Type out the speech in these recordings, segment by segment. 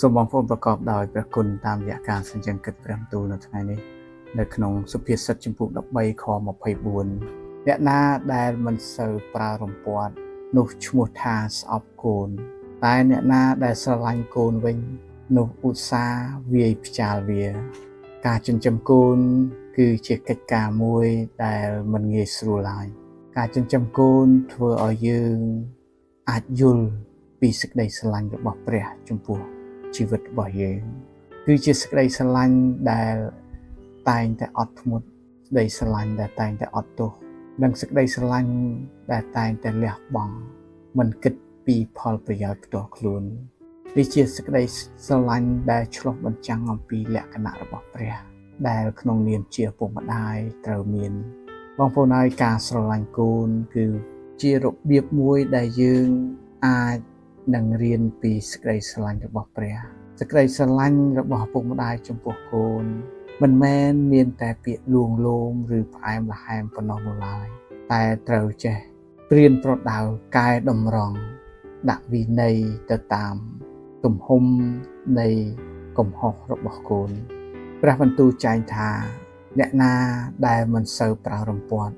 សូមបងប្អូនប្រកបដោយព្រះគុណតាមរយៈការសញ្ជឹងគិតព្រះបន្ទូលនៅថ្ងៃនេះនៅក្នុងសុភាសិតជំពូក13ខ24អ្នកណាដែលមិនសូវប្រើរំពាត់នោះឈ្មោះថាស្អប់កូនតែអ្នកណាដែលស្រឡាញ់កូនវិញនោះឧស្សាហ៍វាយផ្ចាលវាការចិញ្ចឹមកូនគឺជាកិច្ចការមួយដែលមិនងាយស្រួលឡើយការចិញ្ចឹមកូនធ្វើឲ្យយើងអាចយល់ពីសេចក្តីស្រឡាញ់របស់ព្រះចំពោះជីវិតរបស់យើងគឺជាសេចក្តីស្រឡាញ់ដែលតែងតែអត់ធ្មត់សេចក្តីស្រឡាញ់ដែលតែងតែអត់ទោសនិងសេចក្តីស្រឡាញ់ដែលតែងតែលះបង់មិនគិតពីផលប្រយោជន៍ផ្ទាល់ខ្លួននេះជាសេចក្តីស្រឡាញ់ដែលឆ្លុះបញ្ចាំងអំពីលក្ខណៈរបស់ព្រះដែលក្នុងនាមជាឪពុកម្ដាយត្រូវមានបងប្អូនហើយការស្រឡាញ់កូនគឺជារបៀបមួយដែលយើងអាចនឹងរៀនពីសេចក្តីស្រឡាញ់របស់ព្រះសេចក្តីស្រឡាញ់របស់ឪពុកម្ដាយចំពោះកូនមិនមែនមានតែពាក្យលួងលោមឬផ្អែមល្ហែមប៉ុណ្ណោះនោះឡើយតែត្រូវចេះព្រៀនប្រដៅកែតម្រង់ដាក់វិន័យទៅតាមទំហំនៃកំហុសរបស់កូនព្រះបន្ទូលចែងថាអ្នកណាដែលមិនសូវប្រើរំពាត់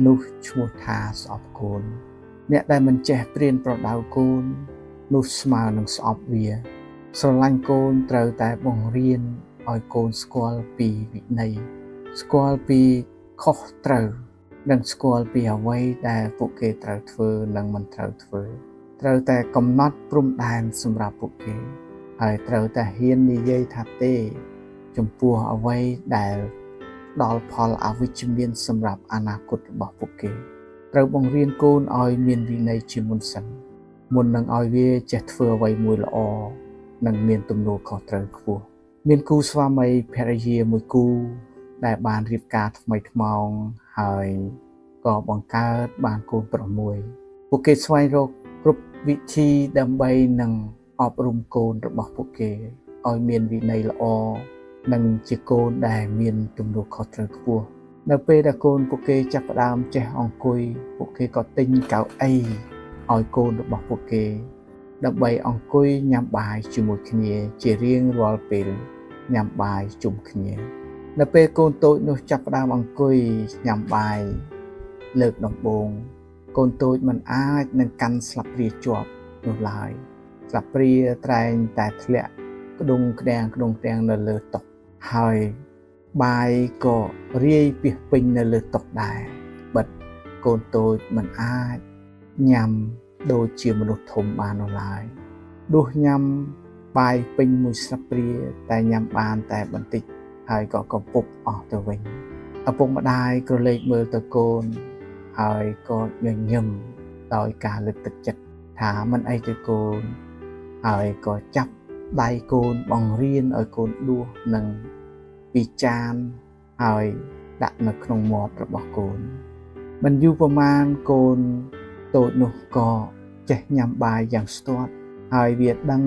នោះឈ្មោះថាស្អប់កូនអ្នកដែលមិនចេះព្រៀនប្រដៅកូននោះស្មើនឹងស្អប់វាស្រឡាញ់កូនត្រូវតែបង្រៀនឲ្យកូនស្គាល់ពីវិន័យស្គាល់ពីខុសត្រូវនិងស្គាល់ពីអ្វីដែលពួកគេត្រូវធ្វើនិងមិនត្រូវធ្វើត្រូវតែកំណត់ព្រំដែនសម្រាប់ពួកគេហើយត្រូវតែហ៊ាននិយាយថាទេចំពោះអ្វីដែលដល់ផលអវិជ្ជមានសម្រាប់អនាគតរបស់ពួកគេត្រូវបង្រៀនកូនឲ្យមានវិន័យជាមុនសិនមុននឹងឲ្យវាចេះធ្វើអ្វីមួយល្អនិងមានទំនួលខុសត្រូវខ្ពស់មានគូស្វាមីភរិយាមួយគូដែលបានរៀបការថ្មីថ្មោងហើយក៏បង្កើតបានកូនប្រុសមួយពួកគេស្វែងរកគ្រប់វិធីដើម្បីនឹងអប់រំកូនរបស់ពួកគេឲ្យមានវិន័យល្អនិងជាកូនដែលមានទំនួលខុសត្រូវខ្ពស់នៅពេលដែលកូនពួកគេចាប់ផ្ដើមចេះអង្គុយពួកគេក៏ទិញកៅអីឲ្យកូនរបស់ពួកគេដើម្បីអង្គុយញ៉ាំបាយជាមួយគ្នាជារៀងរាល់ពេលញ៉ាំបាយជុំគ្នានៅពេលកូនតូចនោះចាប់ផ្ដើមអង្គុយញ៉ាំបាយលើកដំបូងកូនតូចមិនអាចនឹងកាន់ស្លាបព្រាជាប់នោះឡើយស្លាបព្រាត្រែងតែធ្លាក់ក្ដុងក្ដាំងក្ដុងក្ដាំងនៅលើតុហើយបាយក៏រាយពាសពេញនៅលើតុដែរបិទកូនតូចមិនអាចញ៉ាំដូចជាមនុស្សធំបាននោះឡើយដួសញ៉ាំបាយពេញមួយស្លាបព្រាតែញ៉ាំបានតែបន្តិចហើយក៏កំពប់អស់ទៅវិញឪពុកម្ដាយក្រឡេកមើលទៅកូនហើយក៏ញញឹមដោយការលើកទឹកចិត្តថាមិនអីទេកូនហើយក៏ចាប់ដៃកូនបង្រៀនឲ្យកូនដួសនិងពីចានហើយដាក់នៅក្នុងមាត់របស់កូនមិនយូរប្រមាណកូនតូចនោះក៏ចេះញ៉ាំបាយយ៉ាងស្ទាត់ហើយវាដឹង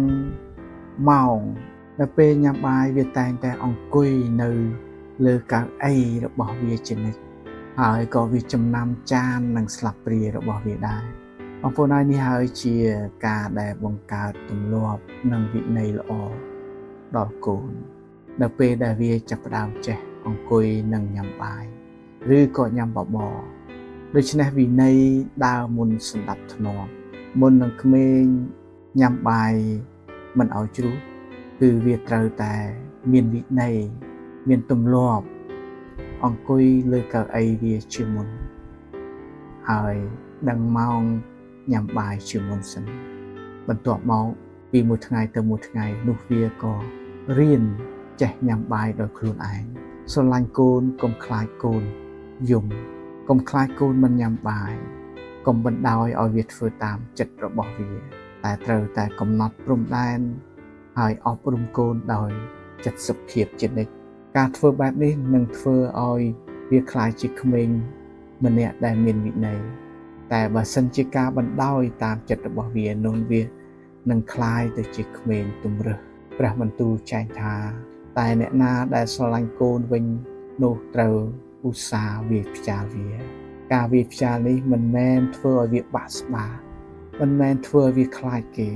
ម៉ោងនៅពេលញ៉ាំបាយវាតែងតែអង្គុយនៅលើកៅអីរបស់វាជានិច្ចហើយក៏វាចំណាំចាននិងស្លាបព្រារបស់វាដែរបងប្អូនហើយនេះហើយជាការដែលបង្កើតទម្លាប់និងវិន័យល្អដល់កូននៅពេលដែលវាចាប់ផ្ដើមចេះអង្គុយនិងញ៉ាំបាយឬក៏ញ៉ាំបបរដូច្នេះវិន័យដើរមុនសម្ដាប់ធ្នាប់មុននឹងក្មេងញ៉ាំបាយមិនឲ្យជ្រុះគឺវាត្រូវតែមានវិន័យមានទម្លាប់អង្គុយលើកៅអីវាជាមុនហើយដឹងម៉ោងញ៉ាំបាយជាមុនសិនបន្ទាប់មកពីមួយថ្ងៃទៅមួយថ្ងៃនោះវាក៏រៀនចេះញ៉ាំបាយដោយខ្លួនឯងស្រឡាញ់កូនកុំខ្លាចកូនយំកុំខ្លាចកូនមិនញ៉ាំបាយកុំបណ្ដោយឲ្យវាធ្វើតាមចិត្តរបស់វាតែត្រូវតែកំណត់ព្រំដែនហើយអប់រំកូនដោយចិត្តសុភាពជានិច្ចការធ្វើបែបនេះនឹងធ្វើឲ្យវាក្លាយជាក្មេងម្នាក់ដែលមានវិន័យតែបើសិនជាការបណ្ដោយតាមចិត្តរបស់វានោះវានឹងក្លាយទៅជាក្មេងទំរើសព្រះបន្ទូលចែងថាតែអ្នកណាដែលស្រឡាញ់កូនវិញនោះត្រូវឧស្សាហ៍វាយផ្ចាលវាការវាយផ្ចាលនេះមិនមែនធ្វើឲ្យវាបាក់ស្បាតមិនមែនធ្វើឲ្យវាខ្លាចគេ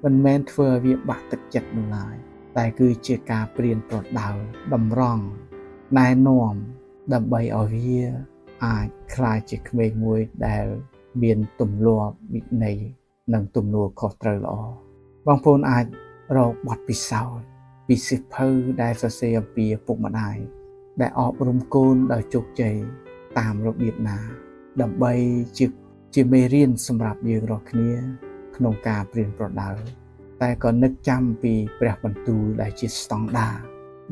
មិនមែនធ្វើឲ្យវាបាក់ទឹកចិត្តនោះឡើយតែគឺជាការព្រៀនប្រដៅតម្រង់ណែនាំដើម្បីឲ្យវាអាចក្លាយជាក្មេងមួយដែលមានទម្លាប់វិន័យនិងទំនួលខុសត្រូវល្អបងប្អូនអាចរកបទពិសោធន៍ពីសៀវភៅដែលសរសេរអំពីឪពុកម្ដាយដែលអប់រំកូនដោយជោគជ័យតាមរបៀបណាដើម្បីជាមេរៀនសម្រាប់យើងរាល់គ្នាក្នុងការព្រៀនប្រដៅតែក៏នឹកចាំពីព្រះបន្ទូលដែលជាស្តង់ដារ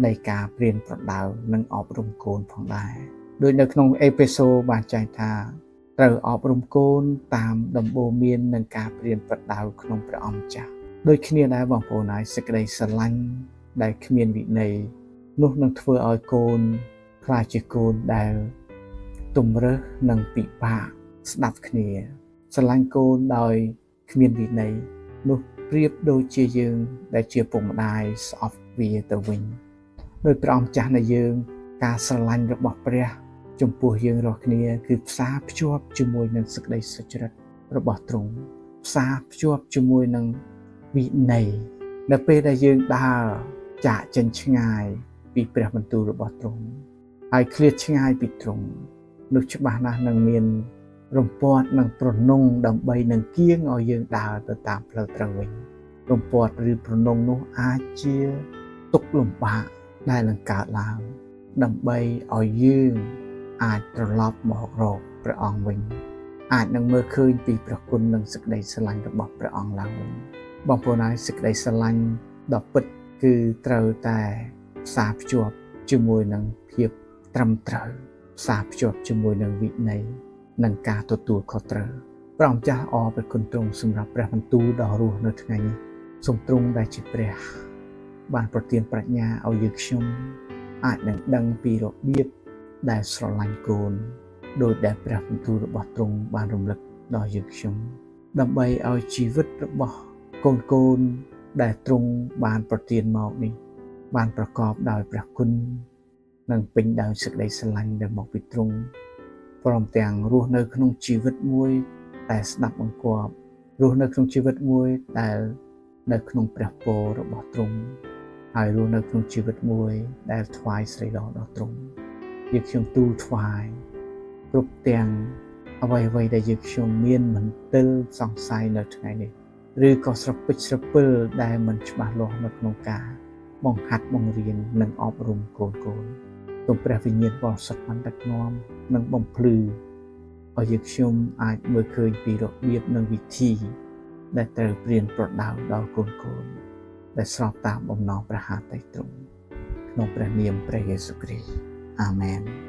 នៃការព្រៀនប្រដៅនិងអប់រំកូនផងដែរដូចនៅក្នុងអេពេសូបានចែងថាត្រូវអប់រំកូនតាមដំបូន្មាននិងការព្រៀនប្រដៅក្នុងព្រះអម្ចាស់ដូចគ្នាដែរបងប្អូនហើយសេចក្តីស្រឡាញ់ដែលគ្មានវិន័យនោះនឹងធ្វើឲ្យកូនក្លាយជាកូនដែលទំរើសនិងពិបាកស្ដាប់គ្នាស្រឡាញ់កូនដោយគ្មានវិន័យនោះប្រៀបដូចជាយើងដែលជាពុកម្ដាយស្អប់វាទៅវិញដោយព្រះអម្ចាស់នៃយើងការស្រឡាញ់របស់ព្រះចំពោះយើងរាល់គ្នាគឺផ្សារភ្ជាប់ជាមួយនឹងសេចក្តីសុចរិតរបស់ទ្រង់ផ្សារភ្ជាប់ជាមួយនឹងវិន័យនៅពេលដែលយើងដើរចាកចេញឆ្ងាយពីព្រះបន្ទូលរបស់ទ្រង់ហើយឃ្លាតឆ្ងាយពីទ្រង់នោះច្បាស់ណាស់នឹងមានរំពាត់និងប្រនងដើម្បីនឹងគៀងឲ្យយើងដើរទៅតាមផ្លូវត្រូវវិញរំពាត់ឬប្រនងនោះអាចជាទុក្ខលំបាកដែលនឹងកើតឡើងដើម្បីឲ្យយើងអាចត្រឡប់មករកព្រះអង្គវិញអាចនឹងមើលឃើញពីព្រះគុណនិងសេចក្តីស្រឡាញ់របស់ព្រះអង្គឡើងវិញបងប្អូនហើយសេចក្តីស្រឡាញ់ដ៏ពិតគឺត្រូវតែផ្សារភ្ជាប់ជាមួយនឹងភាពត្រឹមត្រូវផ្សារភ្ជាប់ជាមួយនឹងវិន័យនិងការទទួលខុសត្រូវព្រះអម្ចាស់អរព្រះគុណទ្រង់សម្រាប់ព្រះបន្ទូលដ៏រស់នៅថ្ងៃនេះសូមទ្រង់ដែលជាព្រះបានប្រទានប្រាជ្ញាឲ្យយើងខ្ញុំអាចនឹងដឹងពីរបៀបដែលស្រឡាញ់កូនដោយដែលព្រះបន្ទូលរបស់ទ្រង់បានរំលឹកដល់យើងខ្ញុំដើម្បីឲ្យជីវិតរបស់កូនៗដែលទ្រង់បានប្រទានមកនេះបានប្រកបដោយព្រះគុណនិងពេញដោយសេចក្តីស្រឡាញ់ដែលមកពីទ្រង់ព្រមទាំងរស់នៅក្នុងជីវិតមួយដែលស្ដាប់បង្គាប់រស់នៅក្នុងជីវិតមួយដែលនៅក្នុងព្រះពររបស់ទ្រង់ហើយរស់នៅក្នុងជីវិតមួយដែលថ្វាយស្រីល្អដល់ទ្រង់យើងខ្ញុំទូលថ្វាយគ្រប់ទាំងអ្វីៗដែលយើងខ្ញុំមានមន្ទិលសង្ស័យនៅថ្ងៃនេះឬក៏ស្រពេចស្រពិលដែលមិនច្បាស់លាស់នៅក្នុងការបង្ហាត់បង្រៀននិងអប់រំកូនៗសូមព្រះវិញ្ញាណបរិសុទ្ធបានដឹកនាំនិងបំភ្លឺឲ្យយើងខ្ញុំអាចមើលឃើញពីរបៀបនិងវិធីដែលត្រូវព្រៀនប្រដៅដល់កូនៗដែលស្របតាមបំណងព្រះហឫទ័យទ្រង់ក្នុងព្រះនាមព្រះយេស៊ូវគ្រីស្ទអាមែន។